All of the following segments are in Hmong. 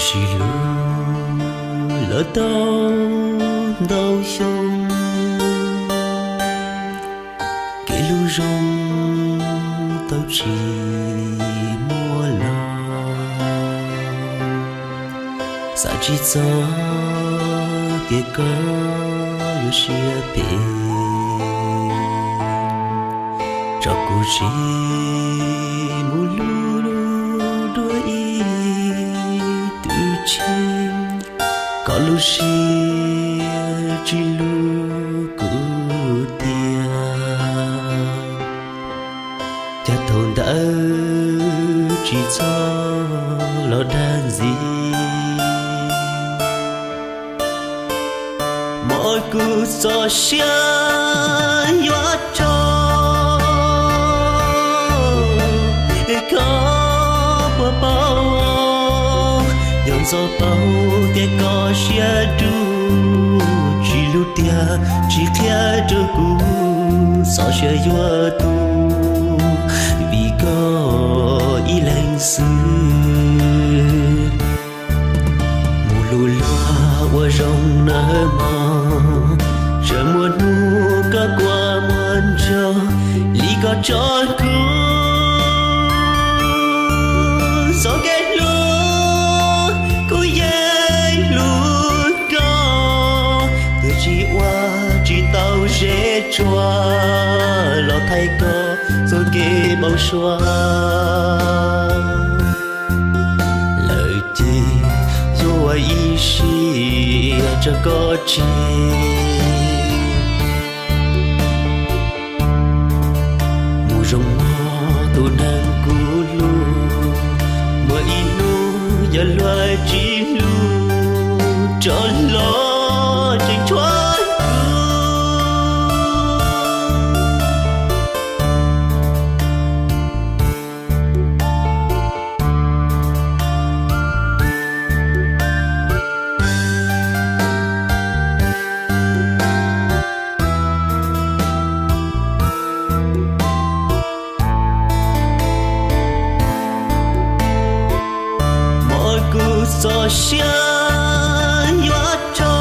Tsis hlub lawm tau ntau xyoo, kev hlub zoo tau tsis muaj los. Xav tsis txog tias koj yuav siab phem, tso kuv sim mus hlub dua ib tus tshiab. Koj lub siab tsis hlub kuv tiag, cas thaum ntawd tsis txhob los dag ntxiv. Muab kuv txoj sia yuav tso, es koj puas paub? Yog ntxov paub tias koj siab dub, tsis hlub tiag tsis qhia rau kuv txoj sia yuav tu, vim koj ib leeg xwb. Mus hlub luag ua zoo nawb mog, tsam muaj hnub koj quaj muaj ntsuag li koj tso kuv. Txoj kev hlub kuv yeej hlub koj, twb tsis ua tsis tau zeb tsuas los thaij koj txoj kev npau suav. Lawm ces yuav ua ib siab tso koj tseg, mus zoo mog tus neeg kuv hlub. Muaj ib hnub yog luag tsis hlub, rov los tseem tshuav kuv. Muab kuv txoj sia yuav tso,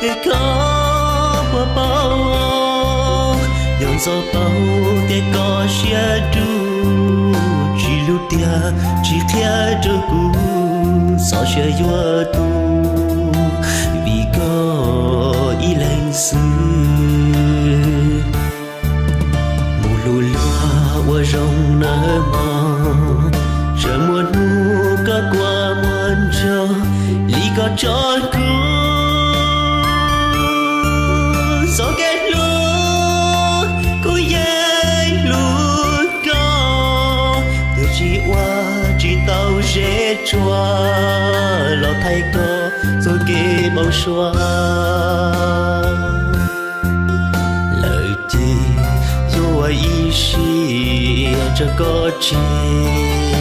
es koj puas paub? Yog ntxov paub tias koj siab dub, tsis hlub tiag tsis qhia rau kuv txoj sia yuav tu, vim koj ib leeg xwb. Mus hlub luag ua zoo nawb mog, tsam muaj hnub koj quaj muaj ntsuag li koj tso kuv. Txoj kev hlub kuv yeej hlub koj, twb tsis ua tsis tau zeb tsuas los thaij koj txoj kev npau suav. Lawm ces yuav ua ib siab tso koj tseg,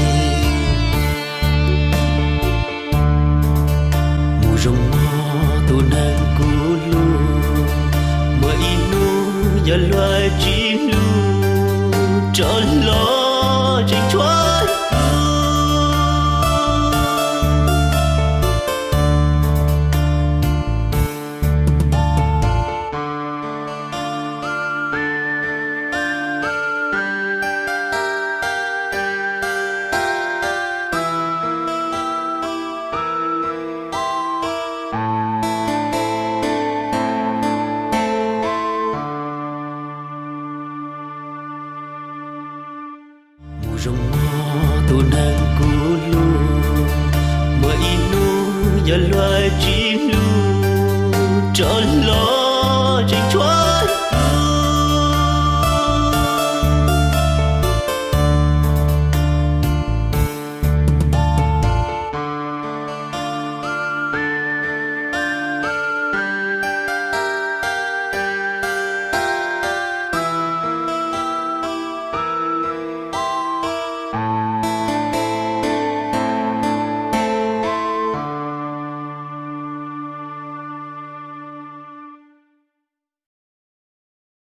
mus zoo mog tus neeg kuv hlub. Muaj ib hnub yog luag tsis hlub, rov los tseem tshuav